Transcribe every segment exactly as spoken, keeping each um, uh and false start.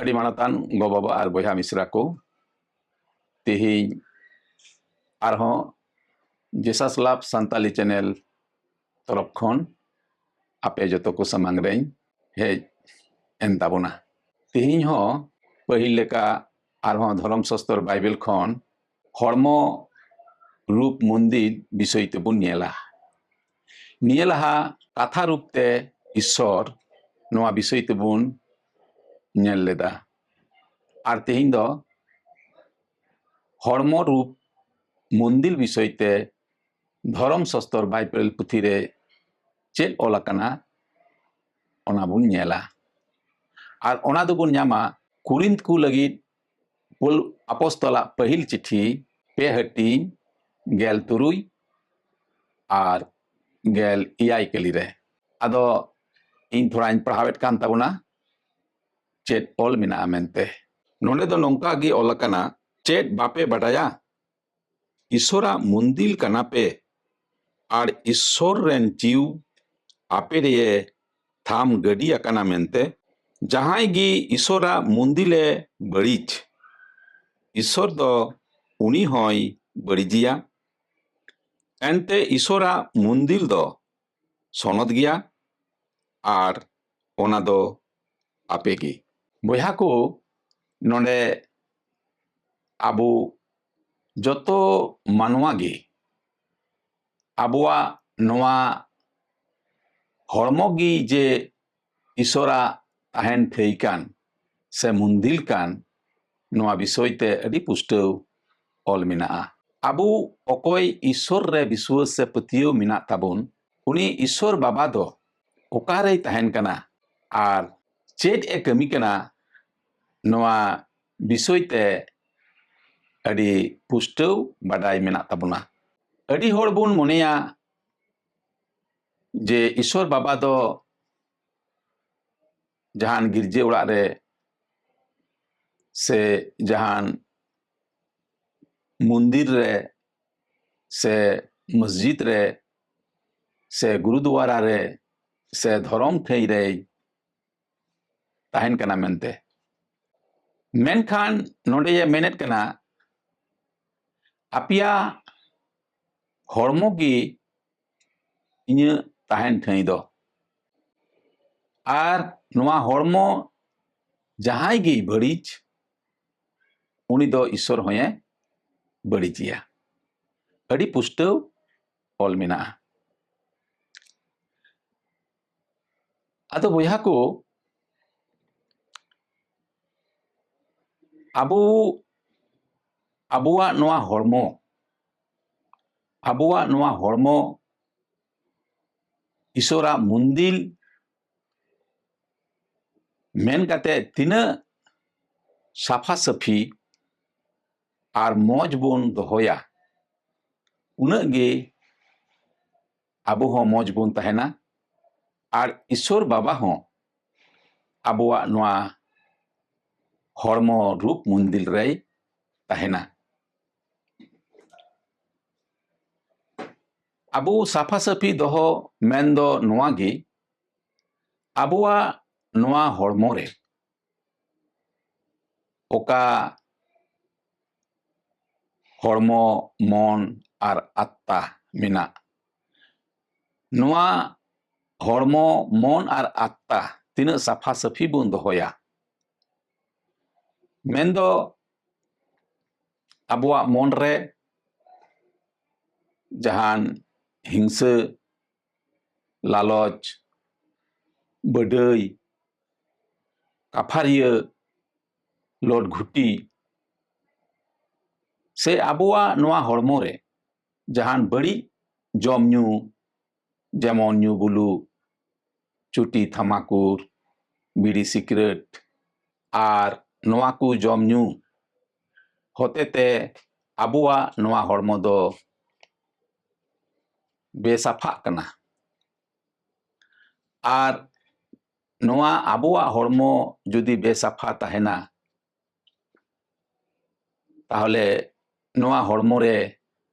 ᱟᱹᱰᱤ ᱢᱟᱱᱚᱛᱟᱱ ᱜᱚ ᱵᱟᱵᱟ ᱟᱨ ᱵᱚᱭᱦᱟ ᱢᱤᱥᱨᱟ ᱠᱚ, ᱛᱮᱦᱮᱧ ᱟᱨᱦᱚᱸ ᱡᱮᱥᱟᱥ ᱞᱟᱵᱷ ᱥᱟᱱᱛᱟᱞᱤ ᱪᱮᱱᱮᱞ ᱛᱚᱨᱚᱯ ᱠᱷᱚᱱ ᱟᱯᱮ ᱡᱚᱛᱚ ᱠᱚ ᱥᱟᱢᱟᱝ ᱨᱮᱧ ᱦᱮᱡ ᱮᱱ ᱛᱟᱵᱚᱱᱟ᱾ ᱛᱮᱦᱮᱧ ᱦᱚᱸ ᱯᱟᱹᱦᱤᱞ ᱞᱮᱠᱟ ᱟᱨᱦᱚᱸ ᱫᱷᱚᱨᱚᱢ ᱥᱟᱥᱛᱚᱨ ᱵᱟᱭᱵᱮᱞ ᱠᱷᱚᱱ ᱦᱚᱲᱢᱚ ᱨᱩᱯ ᱢᱚᱱᱫᱤᱨ ᱵᱤᱥᱚᱭ ᱛᱮᱵᱚᱱ ᱧᱮᱞᱟ᱾ ᱱᱤᱭᱟᱹ ᱞᱟᱦᱟ ᱠᱟᱛᱷᱟ ᱨᱩᱯ ᱛᱮ ᱤᱥᱥᱚᱨ ᱱᱚᱣᱟ ᱵᱤᱥᱚᱭ ᱛᱮᱵᱚᱱ ᱧᱮᱞ ᱞᱮᱫᱟ, ᱟᱨ ᱛᱮᱦᱮᱧ ᱫᱚ ᱦᱚᱲᱢᱚ ᱨᱩᱯ ᱢᱚᱱᱫᱤᱨ ᱵᱤᱥᱚᱭ ᱛᱮ ᱫᱷᱚᱨᱚᱢ ᱥᱟᱥᱛᱚᱨ ᱵᱟᱭᱵᱮᱞ ᱯᱩᱛᱷᱤ ᱨᱮ ᱪᱮᱫ ᱚᱞ ᱟᱠᱟᱱᱟ, ᱚᱱᱟ ᱵᱚᱱ ᱧᱮᱞᱟ᱾ ᱟᱨ ᱚᱱᱟ ᱫᱚᱵᱚᱱ ᱧᱟᱢᱟ ᱠᱩᱨᱤᱱᱛ ᱠᱚ ᱞᱟᱹᱜᱤᱫ ᱯᱳᱞ ᱟᱯᱚᱥᱛᱚᱞᱟᱜ ᱯᱟᱹᱦᱤᱞ ᱪᱤᱴᱷᱤ ᱯᱮ ᱦᱟᱹᱴᱤᱧ ᱜᱮᱞ ᱛᱩᱨᱩᱭ ᱟᱨ ᱜᱮᱞ ᱮᱭᱟᱭ ᱠᱟᱹᱞᱤ ᱨᱮ᱾ ᱟᱫᱚ ᱤᱧ ᱛᱷᱚᱲᱟᱧ ᱯᱟᱲᱦᱟᱣᱮᱫ ᱠᱟᱱ ᱛᱟᱵᱚᱱᱟ ᱪᱮᱫ ᱚᱞ ᱢᱮᱱᱟᱜᱼᱟ ᱢᱮᱱᱛᱮ᱾ ᱱᱚᱰᱮ ᱫᱚ ᱱᱚᱝᱠᱟ ᱜᱮ ᱚᱞ ᱟᱠᱟᱱᱟ, "ᱪᱮᱫ ᱵᱟᱯᱮ ᱵᱟᱰᱟᱭᱟ? ᱤᱥᱚᱨᱟᱜ ᱢᱩᱱᱫᱤᱞ ᱠᱟᱱᱟ ᱯᱮ ᱟᱨ ᱤᱥᱚᱨ ᱨᱮᱱ ᱡᱤᱣ ᱟᱯᱮ ᱨᱮᱭᱮ ᱛᱷᱟᱢ ᱜᱟᱹᱰᱤ ᱟᱠᱟᱱᱟ ᱢᱮᱱᱛᱮ᱾ ᱡᱟᱦᱟᱸᱭ ᱜᱮ ᱤᱥᱚᱨᱟᱜ ᱢᱩᱱᱫᱤᱞᱮ ᱵᱟᱹᱲᱤᱡ, ᱤᱥᱚᱨ ᱫᱚ ᱩᱱᱤ ᱦᱚᱸᱭ ᱵᱟᱹᱲᱤᱡᱮᱭᱟ᱾ ᱮᱱᱛᱮ ᱤᱥᱚᱨᱟᱜ ᱢᱩᱱᱫᱤᱞ ᱫᱚ ᱥᱚᱱᱚᱛ ᱜᱮᱭᱟ ᱟᱨ ᱚᱱᱟ ᱫᱚ ᱟᱯᱮ ᱜᱮ᱾" ᱵᱚᱭᱦᱟ ᱠᱚ, ᱱᱚᱰᱮ ᱟᱵᱚ ᱡᱚᱛᱚ ᱢᱟᱱᱣᱟ ᱜᱮ ᱟᱵᱚᱣᱟᱜ ᱱᱚᱣᱟ ᱦᱚᱲᱢᱚ ᱜᱮ ᱡᱮ ᱤᱥᱚᱨᱟᱜ ᱛᱟᱦᱮᱱ ᱴᱷᱟᱹᱭ ᱠᱟᱱ ᱥᱮ ᱢᱩᱱᱫᱤᱞ ᱠᱟᱱ, ᱱᱚᱣᱟ ᱵᱤᱥᱚᱭ ᱛᱮ ᱟᱹᱰᱤ ᱯᱩᱥᱴᱟᱹᱣ ᱚᱞ ᱢᱮᱱᱟᱜᱼᱟ᱾ ᱟᱵᱚ ᱚᱠᱚᱭ ᱤᱥᱚᱨ ᱨᱮ ᱵᱤᱥᱣᱟᱹᱥ ᱥᱮ ᱯᱟᱹᱛᱭᱟᱹᱣ ᱢᱮᱱᱟᱜ ᱛᱟᱵᱚᱱ, ᱩᱱᱤ ᱤᱥᱚᱨ ᱵᱟᱵᱟ ᱫᱚ ᱚᱠᱟᱨᱮᱭ ᱛᱟᱦᱮᱱ ᱠᱟᱱᱟ ᱟᱨ ᱪᱮᱫ ᱮ ᱠᱟᱹᱢᱤ ᱠᱟᱱᱟ, ᱱᱚᱣᱟ ᱵᱤᱥᱚᱭ ᱛᱮ ᱟᱹᱰᱤ ᱯᱩᱥᱴᱟᱹᱣ ᱵᱟᱰᱟᱭ ᱢᱮᱱᱟᱜ ᱛᱟᱵᱚᱱᱟ᱾ ᱟᱹᱰᱤ ᱦᱚᱲ ᱵᱚᱱ ᱢᱚᱱᱮᱭᱟ ᱡᱮ ᱤᱥᱚᱨ ᱵᱟᱵᱟ ᱫᱚ ᱡᱟᱦᱟᱱ ᱜᱤᱨᱡᱟᱹ ᱚᱲᱟᱜ ᱨᱮ ᱥᱮ ᱡᱟᱦᱟᱱ ᱢᱚᱱᱫᱤᱨ ᱨᱮ ᱥᱮ ᱢᱚᱥᱡᱤᱫ ᱨᱮ ᱥᱮ ᱜᱩᱨᱩᱫᱩᱣᱟᱨᱟ ᱨᱮ ᱥᱮ ᱫᱷᱚᱨᱚᱢ ᱴᱷᱟᱹᱭ ᱨᱮᱭ ᱛᱟᱦᱮᱱ ᱠᱟᱱᱟ ᱢᱮᱱᱛᱮ᱾ ᱢᱮᱱᱠᱷᱟᱱ ᱱᱚᱰᱮᱭᱮ ᱢᱮᱱᱮᱫ ᱠᱟᱱᱟ, ᱟᱯᱮᱭᱟᱜ ᱦᱚᱲᱢᱚ ᱜᱮ ᱤᱧᱟᱹᱜ ᱛᱟᱦᱮᱱ ᱴᱷᱟᱹᱭ ᱫᱚ᱾ ᱟᱨ ᱱᱚᱣᱟ ᱦᱚᱲᱢᱚ ᱡᱟᱦᱟᱸᱭ ᱜᱮᱭ ᱵᱟᱹᱲᱤᱡ, ᱩᱱᱤ ᱫᱚ ᱤᱥᱥᱚᱨ ᱦᱚᱸᱭᱮ ᱵᱟᱹᱲᱤᱡᱮᱭᱟ᱾ ᱟᱹᱰᱤ ᱯᱩᱥᱴᱟᱹᱣ ᱚᱞ ᱢᱮᱱᱟᱜᱼᱟ᱾ ᱟᱫᱚ ᱵᱚᱭᱦᱟ ᱠᱚ, ᱟᱵᱚ, ᱟᱵᱚᱣᱟᱜ ᱱᱚᱣᱟ ᱦᱚᱲᱢᱚ, ᱟᱵᱚᱣᱟᱜ ᱱᱚᱣᱟ ᱦᱚᱲᱢᱚ ᱤᱥᱚᱨᱟᱜ ᱢᱩᱱᱫᱤᱞ ᱢᱮᱱ ᱠᱟᱛᱮ ᱛᱤᱱᱟᱹᱜ ᱥᱟᱯᱷᱟ ᱥᱟᱹᱯᱷᱤ ᱟᱨ ᱢᱚᱡᱽ ᱵᱚᱱ ᱫᱚᱦᱚᱭᱟ, ᱩᱱᱟᱹᱜ ᱜᱮ ᱟᱵᱚ ᱦᱚᱸ ᱢᱚᱡᱽ ᱵᱚᱱ ᱛᱟᱦᱮᱱᱟ᱾ ᱟᱨ ᱤᱥᱚᱨ ᱵᱟᱵᱟ ᱦᱚᱸ ᱟᱵᱚᱣᱟᱜ ᱱᱚᱣᱟ ᱦᱚᱲᱢᱚ ᱨᱩᱯ ᱢᱩᱱᱫᱤᱞ ᱨᱮᱭ ᱛᱟᱦᱮᱱᱟ᱾ ᱟᱵᱚ ᱥᱟᱯᱷᱟ ᱥᱟᱹᱯᱷᱤ ᱫᱚᱦᱚ ᱢᱮᱱᱫᱚ ᱱᱚᱣᱟ ᱜᱮ, ᱟᱵᱚᱣᱟᱜ ᱱᱚᱣᱟ ᱦᱚᱲᱢᱚ ᱨᱮ ᱚᱠᱟ ᱦᱚᱲᱢᱚ, ᱢᱚᱱ ᱟᱨ ᱟᱛᱛᱟ ᱢᱮᱱᱟᱜ, ᱱᱚᱣᱟ ᱦᱚᱲᱢᱚ, ᱢᱚᱱ ᱟᱨ ᱟᱛᱛᱟ ᱛᱤᱱᱟᱹᱜ ᱥᱟᱯᱷᱟ ᱥᱟᱹᱯᱷᱤ ᱵᱚᱱ ᱫᱚᱦᱚᱭᱟ, ᱢᱮᱱᱫᱚ ᱟᱵᱚᱣᱟᱜ ᱢᱚᱱ ᱨᱮ ᱡᱟᱦᱟᱱ ᱦᱤᱝᱥᱟᱹ, ᱞᱟᱞᱚᱪ, ᱵᱟᱹᱰᱟᱹᱭ, ᱠᱟᱯᱷᱟᱨᱤᱭᱟᱹ, ᱞᱚᱴ ᱜᱷᱩᱴᱤ, ᱥᱮ ᱟᱵᱚᱣᱟᱜ ᱱᱚᱣᱟ ᱦᱚᱲᱢᱚ ᱨᱮ ᱡᱟᱦᱟᱱ ᱵᱟᱹᱲᱤᱡ ᱡᱚᱢ ᱧᱩ, ᱡᱮᱢᱚᱱ ᱧᱩ ᱵᱩᱞᱩ, ᱪᱩᱴᱤ ᱛᱷᱟᱢᱟᱠᱩᱨ, ᱵᱤᱲᱤ ᱥᱤᱠᱨᱮᱴ, ᱟᱨ ᱱᱚᱣᱟ ᱠᱚ ᱡᱚᱢ ᱧᱩ ᱦᱚᱛᱮᱛᱮ ᱟᱵᱚᱣᱟᱜ ᱱᱚᱣᱟ ᱦᱚᱲᱢᱚ ᱫᱚ ᱵᱮᱥᱟᱯᱷᱟᱜ ᱠᱟᱱᱟ᱾ ᱟᱨ ᱱᱚᱣᱟ ᱟᱵᱚᱣᱟᱜ ᱦᱚᱲᱢᱚ ᱡᱩᱫᱤ ᱵᱮᱥᱟᱯᱷᱟ ᱛᱟᱦᱮᱱᱟ, ᱛᱟᱦᱚᱞᱮ ᱱᱚᱣᱟ ᱦᱚᱲᱢᱚ ᱨᱮ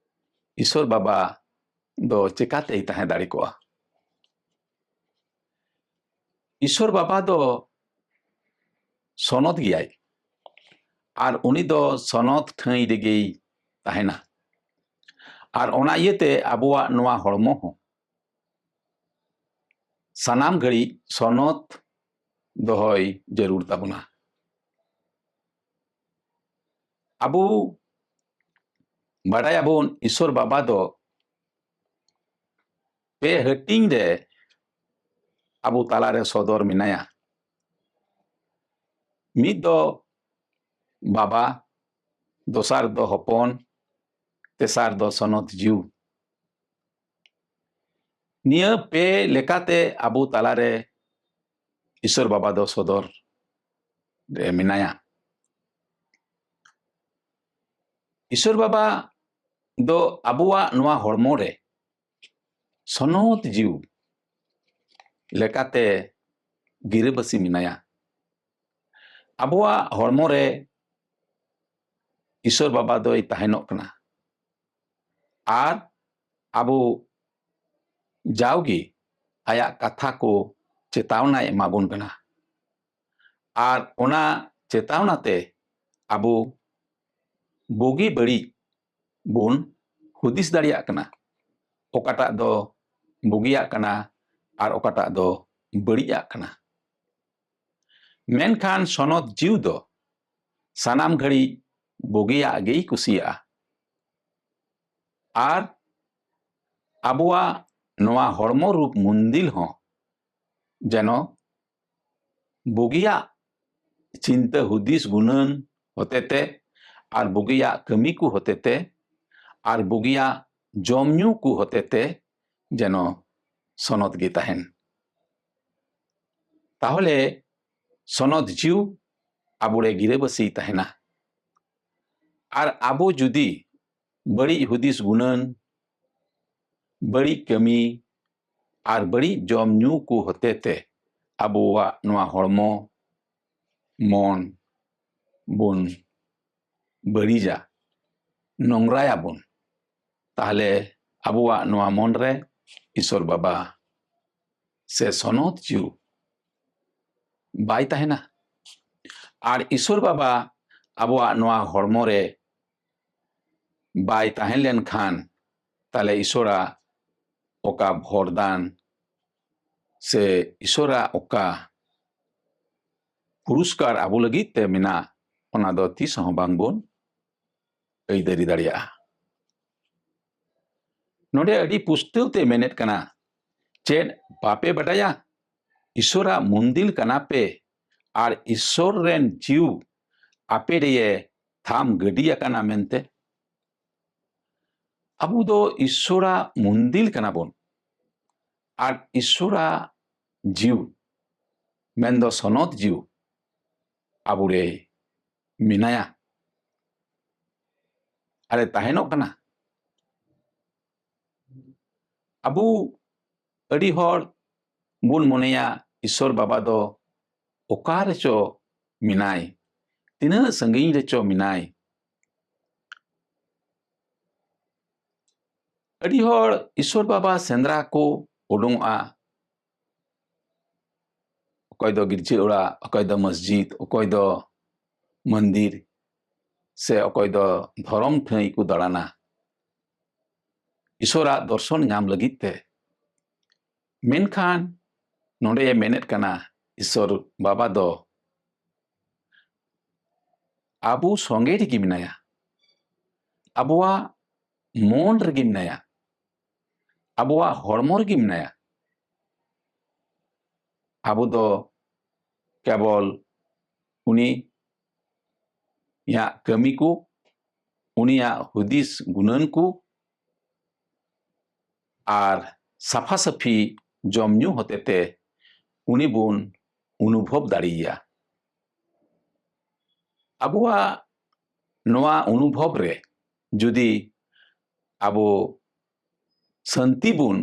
ᱤᱥᱚᱨ ᱵᱟᱵᱟ ᱫᱚ ᱪᱮᱠᱟᱛᱮᱭ ᱛᱟᱦᱮᱸ ᱫᱟᱲᱮ ᱠᱚᱜᱼᱟ? ᱤᱥᱚᱨ ᱵᱟᱵᱟ ᱫᱚ ᱥᱚᱱᱚᱛ ᱜᱮᱭᱟᱭ, ᱟᱨ ᱩᱱᱤ ᱫᱚ ᱥᱚᱱᱚᱛ ᱴᱷᱟᱹᱭ ᱨᱮᱜᱮᱭ ᱛᱟᱦᱮᱱᱟ᱾ ᱟᱨ ᱚᱱᱟ ᱤᱭᱟᱹᱛᱮ ᱟᱵᱚᱣᱟᱜ ᱱᱚᱣᱟ ᱦᱚᱲᱢᱚ ᱦᱚᱸ ᱥᱟᱱᱟᱢ ᱜᱷᱟᱹᱲᱤᱡ ᱥᱚᱱᱚᱛ ᱫᱚᱦᱚᱭ ᱡᱟᱹᱨᱩᱲ ᱛᱟᱵᱚᱱᱟ᱾ ᱟᱵᱚ ᱵᱟᱰᱟᱭᱟᱵᱚᱱ, ᱤᱥᱚᱨ ᱵᱟᱵᱟ ᱫᱚ ᱯᱮ ᱦᱟᱹᱴᱤᱧ ᱨᱮ ᱟᱵᱚ ᱛᱟᱞᱟᱨᱮ ᱥᱚᱫᱚᱨ ᱢᱮᱱᱟᱭᱟ᱾ ᱢᱤᱫ ᱫᱚ ᱵᱟᱵᱟ, ᱫᱚᱥᱟᱨ ᱫᱚ ᱦᱚᱯᱚᱱ, ᱛᱮᱥᱟᱨ ᱫᱚ ᱥᱚᱱᱚᱛ ᱡᱤᱣ᱾ ᱱᱤᱭᱟᱹ ᱯᱮ ᱞᱮᱠᱟᱛᱮ ᱟᱵᱚ ᱛᱟᱞᱟᱨᱮ ᱤᱥᱚᱨ ᱵᱟᱵᱟ ᱫᱚ ᱥᱚᱫᱚᱨ ᱨᱮ ᱢᱮᱱᱟᱭᱟ᱾ ᱤᱥᱚᱨ ᱵᱟᱵᱟ ᱫᱚ ᱟᱵᱚᱣᱟᱜ ᱱᱚᱣᱟ ᱦᱚᱲᱢᱚ ᱨᱮ ᱥᱚᱱᱚᱛ ᱡᱤᱣ ᱞᱮᱠᱟᱛᱮ ᱜᱤᱨᱟᱹᱵᱟᱹᱥᱤ ᱢᱮᱱᱟᱭᱟ᱾ ᱟᱵᱚᱣᱟᱜ ᱦᱚᱲᱢᱚ ᱨᱮ ᱤᱥᱚᱨ ᱵᱟᱵᱟ ᱫᱚᱭ ᱛᱟᱦᱮᱱᱚᱜ ᱠᱟᱱᱟ᱾ ᱟᱨ ᱟᱵᱚ ᱡᱟᱣᱜᱮ ᱟᱭᱟᱜ ᱠᱟᱛᱷᱟ ᱠᱚ ᱪᱮᱛᱟᱣᱱᱟᱭ ᱮᱢᱟᱵᱚᱱ ᱠᱟᱱᱟ᱾ ᱟᱨ ᱚᱱᱟ ᱪᱮᱛᱟᱣᱱᱟ ᱛᱮ ᱟᱵᱚ ᱵᱩᱜᱤ ᱵᱟᱹᱲᱤᱡ ᱵᱚᱱ ᱦᱩᱫᱤᱥ ᱫᱟᱲᱮᱭᱟᱜ ᱠᱟᱱᱟ, ᱚᱠᱟᱴᱟᱜ ᱫᱚ ᱵᱩᱜᱤᱭᱟᱜ ᱠᱟᱱᱟ ᱟᱨ ᱚᱠᱟᱴᱟᱜ ᱫᱚ ᱵᱟᱹᱲᱤᱡᱟᱜ ᱠᱟᱱᱟ᱾ ᱢᱮᱱᱠᱷᱟᱱ ᱥᱚᱱᱚᱛ ᱡᱤᱣ ᱫᱚ ᱥᱟᱱᱟᱢ ᱜᱷᱟᱹᱲᱤᱡ ᱵᱩᱜᱤᱭᱟᱜ ᱜᱮᱭ ᱠᱩᱥᱤᱭᱟᱜᱼᱟ᱾ ᱟᱨ ᱟᱵᱚᱣᱟᱜ ᱱᱚᱣᱟ ᱦᱚᱲᱢᱚ ᱨᱩᱯ ᱢᱩᱱᱫᱤᱞ ᱦᱚᱸ ᱡᱮᱱᱚ ᱵᱩᱜᱤᱭᱟᱜ ᱪᱤᱱᱛᱟᱹ ᱦᱩᱫᱤᱥ ᱜᱩᱱᱟᱹᱱ ᱦᱚᱛᱮᱛᱮ ᱟᱨ ᱵᱩᱜᱤᱭᱟᱜ ᱠᱟᱹᱢᱤ ᱠᱚ ᱦᱚᱛᱮᱛᱮ ᱟᱨ ᱵᱩᱜᱤᱭᱟᱜ ᱡᱚᱢ ᱧᱩ ᱠᱚ ᱦᱚᱛᱮᱛᱮ ᱡᱮᱱᱚ ᱥᱚᱱᱚᱛ ᱜᱮ ᱛᱟᱦᱮᱱ᱾ ᱛᱟᱦᱚᱞᱮ ᱥᱚᱱᱚᱛ ᱡᱤᱣ ᱟᱵᱚᱨᱮ ᱜᱤᱨᱟᱹᱵᱟᱹᱥᱤᱭ ᱛᱟᱦᱮᱱᱟ᱾ ᱟᱨ ᱟᱵᱚ ᱡᱩᱫᱤ ᱵᱟᱹᱲᱤᱡ ᱦᱩᱫᱤᱥ ᱜᱩᱱᱟᱹᱱ, ᱵᱟᱹᱲᱤᱡ ᱠᱟᱹᱢᱤ ᱟᱨ ᱵᱟᱹᱲᱤᱡ ᱡᱚᱢ ᱧᱩ ᱠᱚ ᱦᱚᱛᱮᱛᱮ ᱟᱵᱚᱣᱟᱜ ᱱᱚᱣᱟ ᱦᱚᱲᱢᱚ, ᱢᱚᱱ ᱵᱚᱱ ᱵᱟᱹᱲᱤᱡᱟ, ᱱᱚᱝᱨᱟᱭᱟᱵᱚᱱ, ᱛᱟᱦᱞᱮ ᱟᱵᱚᱣᱟᱜ ᱱᱚᱣᱟ ᱢᱚᱱ ᱨᱮ ᱤᱥᱚᱨ ᱵᱟᱵᱟ ᱥᱮ ᱥᱚᱱᱚᱛ ᱡᱤᱣ ᱵᱟᱭ ᱛᱟᱦᱮᱱᱟ᱾ ᱟᱨ ᱤᱥᱚᱨ ᱵᱟᱵᱟ ᱟᱵᱚᱣᱟᱜ ᱱᱚᱣᱟ ᱦᱚᱲᱢᱚ ᱨᱮ ᱵᱟᱭ ᱛᱟᱦᱮᱸ ᱞᱮᱱᱠᱷᱟᱱ, ᱛᱟᱦᱞᱮ ᱤᱥᱚᱨᱟᱜ ᱚᱠᱟ ᱵᱷᱚᱨᱫᱟᱱ ᱥᱮ ᱤᱥᱚᱨᱟᱜ ᱚᱠᱟ ᱯᱩᱨᱚᱥᱠᱟᱨ ᱟᱵᱚ ᱞᱟᱹᱜᱤᱫ ᱛᱮ ᱢᱮᱱᱟᱜ, ᱚᱱᱟ ᱫᱚ ᱛᱤᱥ ᱦᱚᱸ ᱵᱟᱝᱵᱚᱱ ᱟᱹᱭᱫᱟᱹᱨᱤ ᱫᱟᱲᱮᱭᱟᱜᱼᱟ᱾ ᱱᱚᱰᱮ ᱟᱹᱰᱤ ᱯᱩᱥᱴᱟᱹᱣ ᱛᱮ ᱢᱮᱱᱮᱫ ᱠᱟᱱᱟ, ᱪᱮᱫ ᱵᱟᱯᱮ ᱵᱟᱰᱟᱭᱟ? ᱤᱥᱚᱨᱟᱜ ᱢᱩᱱᱫᱤᱞ ᱠᱟᱱᱟ ᱯᱮ ᱟᱨ ᱤᱥᱚᱨ ᱨᱮᱱ ᱡᱤᱣ ᱟᱯᱮ ᱨᱮᱭᱮ ᱛᱷᱟᱢ ᱜᱟᱹᱰᱤ ᱟᱠᱟᱱᱟ ᱢᱮᱱᱛᱮ᱾ ᱟᱵᱚ ᱫᱚ ᱤᱥᱚᱨᱟᱜ ᱢᱩᱱᱫᱤᱞ ᱠᱟᱱᱟ ᱵᱚᱱ ᱟᱨ ᱤᱥᱚᱨᱟᱜ ᱡᱤᱣ, ᱢᱮᱱᱫᱚ ᱥᱚᱱᱚᱛ ᱡᱤᱣ, ᱟᱵᱚᱨᱮ ᱢᱮᱱᱟᱭᱟ ᱟᱨᱮ ᱛᱟᱦᱮᱱᱚᱜ ᱠᱟᱱᱟ᱾ ᱟᱵᱚ ᱟᱹᱰᱤ ᱦᱚᱲ ᱵᱚᱱ ᱢᱚᱱᱮᱭᱟ ᱤᱥᱚᱨ ᱵᱟᱵᱟ ᱫᱚ ᱚᱠᱟ ᱨᱮᱪᱚ ᱢᱮᱱᱟᱭ, ᱛᱤᱱᱟᱹᱜ ᱥᱟᱺᱜᱤᱧ ᱨᱮᱪᱚ ᱢᱮᱱᱟᱭ᱾ ᱟᱹᱰᱤ ᱦᱚᱲ ᱤᱥᱚᱨ ᱵᱟᱵᱟ ᱥᱮᱸᱫᱽᱨᱟ ᱠᱚ ᱩᱰᱩᱝᱚᱜᱼᱟ, ᱚᱠᱚᱭ ᱫᱚ ᱜᱤᱨᱡᱟᱹ ᱚᱲᱟᱜ, ᱚᱠᱚᱭ ᱫᱚ ᱢᱚᱥᱡᱤᱫ, ᱚᱠᱚᱭ ᱫᱚ ᱢᱚᱱᱫᱤᱨ, ᱥᱮ ᱚᱠᱚᱭ ᱫᱚ ᱫᱷᱚᱨᱚᱢ ᱴᱷᱟᱹᱭ ᱠᱚ ᱫᱟᱬᱟᱱᱟ ᱤᱥᱚᱨᱟᱜ ᱫᱚᱨᱥᱚᱱ ᱧᱟᱢ ᱞᱟᱹᱜᱤᱫ ᱛᱮ᱾ ᱢᱮᱱᱠᱷᱟᱱ ᱱᱚᱰᱮ ᱢᱮᱱᱮᱫ ᱠᱟᱱᱟ, ᱤᱥᱚᱨ ᱵᱟᱵᱟ ᱫᱚ ᱟᱵᱚ ᱥᱚᱸᱜᱮ ᱨᱮᱜᱮ ᱢᱮᱱᱟᱭᱟ, ᱟᱵᱚᱣᱟᱜ ᱢᱚᱱ ᱨᱮᱜᱮ ᱢᱮᱱᱟᱭᱟ, ᱟᱵᱚᱣᱟᱜ ᱦᱚᱲᱢᱚ ᱨᱮᱜᱮ ᱢᱮᱱᱟᱭᱟ᱾ ᱟᱵᱚ ᱫᱚ ᱠᱮᱵᱚᱞ ᱩᱱᱤᱭᱟᱜ ᱠᱟᱹᱢᱤ ᱠᱚ, ᱩᱱᱤᱭᱟᱜ ᱦᱩᱫᱤᱥ ᱜᱩᱱᱟᱹᱱ ᱠᱚ ᱟᱨ ᱥᱟᱯᱷᱟ ᱥᱟᱹᱯᱷᱤ ᱡᱚᱢ ᱧᱩ ᱦᱚᱛᱮᱛᱮ ᱩᱱᱤ ᱵᱚᱱ ᱚᱱᱩᱵᱷᱚᱵ ᱫᱟᱲᱮᱭᱟᱭᱟ᱾ ᱟᱵᱚᱣᱟᱜ ᱱᱚᱣᱟ ᱚᱱᱩᱵᱷᱚᱵ ᱨᱮ ᱡᱩᱫᱤ ᱟᱵᱚ ᱥᱟᱹᱱᱛᱤ ᱵᱚᱱ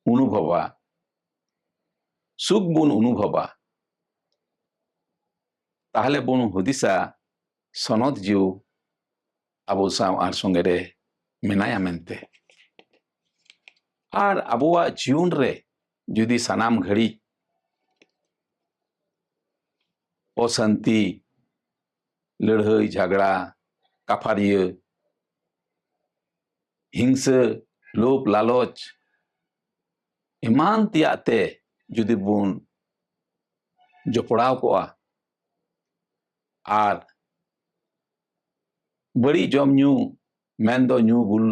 ᱚᱱᱩᱵᱷᱚᱵᱟ, ᱥᱩᱠ ᱵᱚᱱ ᱚᱱᱩᱵᱷᱚᱵᱟ, ᱛᱟᱦᱞᱮ ᱵᱚᱱ ᱦᱩᱫᱤᱥᱟ ᱥᱚᱱᱚᱛ ᱡᱤᱣ ᱟᱵᱚ ᱥᱟᱶ ᱟᱨ ᱥᱚᱸᱜᱮ ᱨᱮ ᱢᱮᱱᱟᱭᱟ ᱢᱮᱱᱛᱮ᱾ ᱟᱨ ᱟᱵᱚᱣᱟᱜ ᱡᱤᱭᱚᱱ ᱨᱮ ᱡᱩᱫᱤ ᱥᱟᱱᱟᱢ ᱜᱷᱟᱹᱲᱤᱡ ᱚᱥᱟᱱᱛᱤ, ᱞᱟᱹᱲᱦᱟᱹᱭ ᱡᱷᱟᱜᱽᱲᱟ, ᱠᱟᱯᱷᱟᱨᱤᱭᱟᱹ, ᱦᱤᱝᱥᱟᱹ, ᱞᱳᱵᱷ ᱞᱟᱞᱚᱪ ᱮᱢᱟᱱ ᱛᱮᱭᱟᱜ ᱛᱮ ᱡᱩᱫᱤ ᱵᱚᱱ ᱡᱚᱯᱲᱟᱣ ᱠᱚᱜᱼᱟ ᱟᱨ ᱵᱟᱹᱲᱤᱡ ᱡᱚᱢ ᱧᱩ, ᱢᱮᱱᱫᱚ ᱧᱩ ᱵᱩᱞ,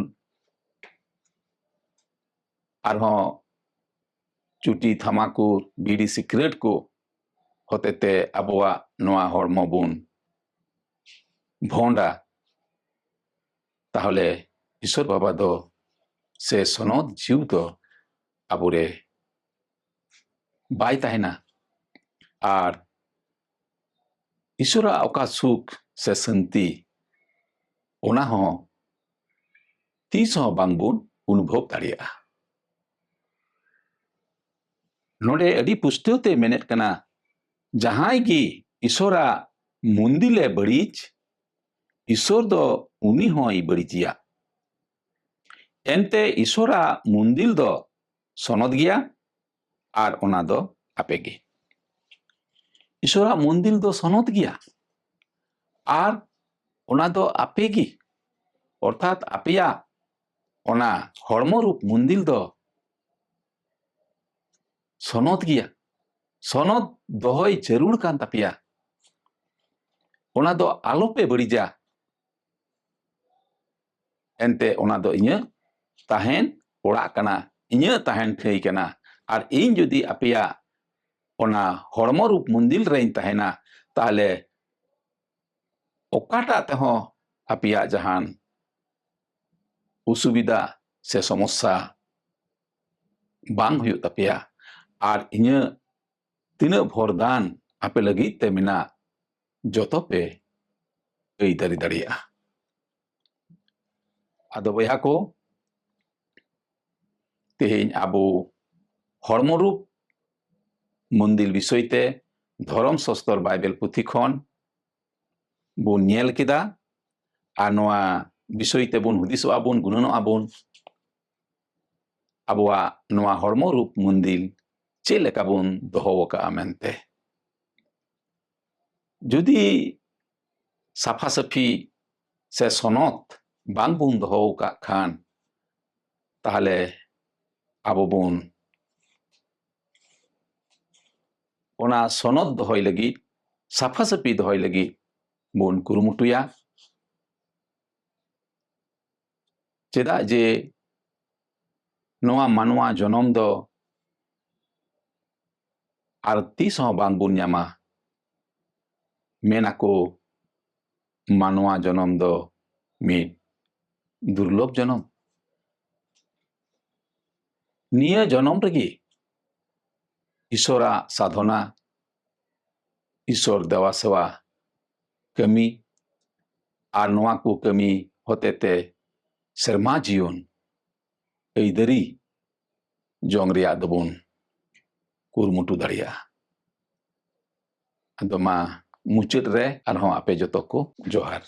ᱟᱨᱦᱚᱸ ᱪᱩᱴᱤ, ᱛᱷᱟᱢᱟᱠᱩᱨ, ᱵᱤᱲᱤ, ᱥᱤᱠᱨᱮᱴ ᱠᱚ ᱦᱚᱛᱮᱛᱮ ᱟᱵᱚᱣᱟᱜ ᱱᱚᱣᱟ ᱦᱚᱲᱢᱚ ᱵᱚᱱ ᱵᱷᱚᱸᱰᱟ, ᱛᱟᱦᱚᱞᱮ ᱤᱥᱚᱨ ᱵᱟᱵᱟ ᱫᱚ ᱥᱮ ᱥᱚᱱᱚᱛ ᱡᱤᱣ ᱫᱚ ᱟᱵᱚᱨᱮ ᱵᱟᱭ ᱛᱟᱦᱮᱱᱟ᱾ ᱟᱨ ᱤᱥᱚᱨᱟᱜ ᱚᱠᱟ ᱥᱩᱠ ᱥᱮ ᱥᱟᱹᱱᱛᱤ, ᱚᱱᱟ ᱦᱚᱸ ᱛᱤᱥ ᱦᱚᱸ ᱵᱟᱝᱵᱚᱱ ᱚᱱᱩᱵᱷᱚᱵ ᱫᱟᱲᱮᱭᱟᱜᱼᱟ᱾ ᱱᱚᱰᱮ ᱟᱹᱰᱤ ᱯᱩᱥᱴᱟᱹᱣ ᱛᱮ ᱢᱮᱱᱮᱫ ᱠᱟᱱᱟ, ᱡᱟᱦᱟᱸᱭ ᱜᱮ ᱤᱥᱚᱨᱟᱜ ᱢᱚᱱᱫᱤᱞᱮ ᱵᱟᱹᱲᱤᱡ, ᱤᱥᱚᱨ ᱫᱚ ᱩᱱᱤ ᱦᱚᱸᱭ ᱵᱟᱹᱲᱤᱡᱮᱭᱟ᱾ ᱮᱱᱛᱮ ᱤᱥᱚᱨᱟᱜ ᱢᱚᱱᱫᱤᱞ ᱫᱚ ᱥᱚᱱᱚᱛ ᱜᱮᱭᱟ, ᱟᱨ ᱚᱱᱟ ᱫᱚ ᱟᱯᱮ ᱜᱮ᱾ ᱤᱥᱚᱨᱟᱜ ᱢᱚᱱᱫᱤᱞ ᱫᱚ ᱥᱚᱱᱚᱛ ᱜᱮᱭᱟ, ᱟᱨ ᱚᱱᱟ ᱫᱚ ᱟᱯᱮ ᱜᱮ, ᱚᱨᱛᱷᱟᱛ ᱟᱯᱮᱭᱟᱜ ᱚᱱᱟ ᱦᱚᱲᱢᱚ ᱨᱩᱯ ᱢᱚᱱᱫᱤᱞ ᱫᱚ ᱥᱚᱱᱚᱛ ᱜᱮᱭᱟ᱾ ᱥᱚᱱᱚᱛ ᱫᱚᱦᱚᱭ ᱡᱟᱹᱨᱩᱲ ᱠᱟᱱ ᱛᱟᱯᱮᱭᱟ᱾ ᱚᱱᱟ ᱫᱚ ᱟᱞᱚᱯᱮ ᱵᱟᱹᱲᱤᱡᱟ᱾ ᱮᱱᱛᱮ ᱚᱱᱟ ᱫᱚ ᱤᱧᱟᱹᱜ ᱛᱟᱦᱮᱱ ᱚᱲᱟᱜ ᱠᱟᱱᱟ, ᱤᱧᱟᱹᱜ ᱛᱟᱦᱮᱱ ᱴᱷᱟᱹᱭ ᱠᱟᱱᱟ᱾ ᱟᱨ ᱤᱧ ᱡᱩᱫᱤ ᱟᱯᱮᱭᱟᱜ ᱚᱱᱟ ᱦᱚᱲᱢᱚ ᱨᱩᱯ ᱢᱚᱱᱫᱤᱞ ᱨᱮᱧ ᱛᱟᱦᱮᱱᱟ, ᱛᱟᱦᱞᱮ ᱚᱠᱟᱴᱟᱜ ᱛᱮᱦᱚᱸ ᱟᱯᱮᱭᱟᱜ ᱡᱟᱦᱟᱱ ᱚᱥᱩᱵᱤᱫᱷᱟ ᱥᱮ ᱥᱚᱢᱚᱥᱥᱟ ᱵᱟᱝ ᱦᱩᱭᱩᱜ ᱛᱟᱯᱮᱭᱟ᱾ ᱟᱨ ᱤᱧᱟᱹᱜ ᱛᱤᱱᱟᱹᱜ ᱵᱷᱚᱨᱫᱟᱱ ᱟᱯᱮ ᱞᱟᱹᱜᱤᱫ ᱛᱮ ᱢᱮᱱᱟᱜ, ᱡᱚᱛᱚ ᱯᱮ ᱟᱹᱭᱫᱟᱹᱨᱤ ᱫᱟᱲᱮᱭᱟᱜᱼᱟ᱾ ᱟᱫᱚ ᱵᱚᱭᱦᱟ ᱠᱚ, ᱛᱮᱦᱮᱧ ᱟᱵᱚ ᱦᱚᱲᱢᱚ ᱨᱩᱯ ᱢᱚᱱᱫᱤᱞ ᱵᱤᱥᱚᱭ ᱛᱮ ᱫᱷᱚᱨᱚᱢ ᱥᱚᱥᱛᱚᱨ ᱵᱟᱭᱵᱮᱞ ᱯᱩᱛᱷᱤ ᱠᱷᱚᱱ ᱵᱚᱱ ᱧᱮᱞ ᱠᱮᱫᱟ᱾ ᱟᱨ ᱱᱚᱣᱟ ᱵᱤᱥᱚᱭ ᱛᱮᱵᱚᱱ ᱦᱩᱫᱤᱥᱚᱜᱼᱟ ᱵᱚᱱ, ᱜᱩᱱᱟᱹᱱᱚᱜᱼᱟ ᱵᱚᱱ, ᱟᱵᱚᱣᱟᱜ ᱱᱚᱣᱟ ᱦᱚᱲᱢᱚ ᱨᱩᱯ ᱢᱚᱱᱫᱤᱞ ᱪᱮᱫ ᱞᱮᱠᱟ ᱵᱚᱱ ᱫᱚᱦᱚ ᱟᱠᱟᱫᱼᱟ ᱢᱮᱱᱛᱮ᱾ ᱡᱩᱫᱤ ᱥᱟᱯᱷᱟ ᱥᱟᱹᱯᱷᱤ ᱥᱮ ᱥᱚᱱᱚᱛ ᱵᱟᱝ ᱵᱚᱱ ᱫᱚᱦᱚ ᱟᱠᱟᱫ ᱠᱷᱟᱱ, ᱛᱟᱦᱚᱞᱮ ᱟᱵᱚ ᱵᱚᱱ ᱚᱱᱟ ᱥᱚᱱᱚᱛ ᱫᱚᱦᱚᱭ ᱞᱟᱹᱜᱤᱫ, ᱥᱟᱯᱷᱟ ᱥᱟᱹᱯᱷᱤ ᱫᱚᱦᱚᱭ ᱞᱟᱹᱜᱤᱫ ᱵᱚᱱ ᱠᱩᱨᱩᱢᱩᱴᱩᱭᱟ᱾ ᱪᱮᱫᱟᱜ ᱡᱮ ᱱᱚᱣᱟ ᱢᱟᱱᱣᱟ ᱡᱚᱱᱚᱢ ᱫᱚ ᱟᱨ ᱛᱤᱥ ᱦᱚᱸ ᱵᱟᱝ ᱵᱚᱱ ᱧᱟᱢᱟ᱾ ᱢᱮᱱ ᱟᱠᱚ, ᱢᱟᱱᱣᱟ ᱡᱚᱱᱚᱢ ᱫᱚ ᱢᱤᱫ ᱫᱩᱨᱞᱚᱵᱷ ᱡᱚᱱᱚᱢ᱾ ᱱᱤᱭᱟᱹ ᱡᱚᱱᱚᱢ ᱨᱮᱜᱮ ᱤᱥᱚᱨᱟᱜ ᱥᱟᱫᱷᱚᱱᱟ, ᱤᱥᱚᱨ ᱫᱮᱵᱟ ᱥᱮᱵᱟ ᱠᱟᱹᱢᱤ ᱟᱨ ᱱᱚᱣᱟ ᱠᱚ ᱠᱟᱹᱢᱤ ᱦᱚᱛᱮᱛᱮ ᱥᱮᱨᱢᱟ ᱡᱤᱭᱚᱱ ᱟᱹᱭᱫᱟᱹᱨᱤ ᱡᱚᱝ ᱨᱮᱭᱟᱜ ᱫᱚᱵᱚᱱ ᱠᱩᱨᱩᱢᱩᱴᱩ ᱫᱟᱲᱮᱭᱟᱜᱼᱟ᱾ ᱟᱫᱚ ᱢᱟ ᱢᱩᱪᱟᱹᱫ ᱨᱮ ᱟᱨᱦᱚᱸ ᱟᱯᱮ ᱡᱚᱛᱚ ᱠᱚ ᱡᱚᱦᱟᱨ᱾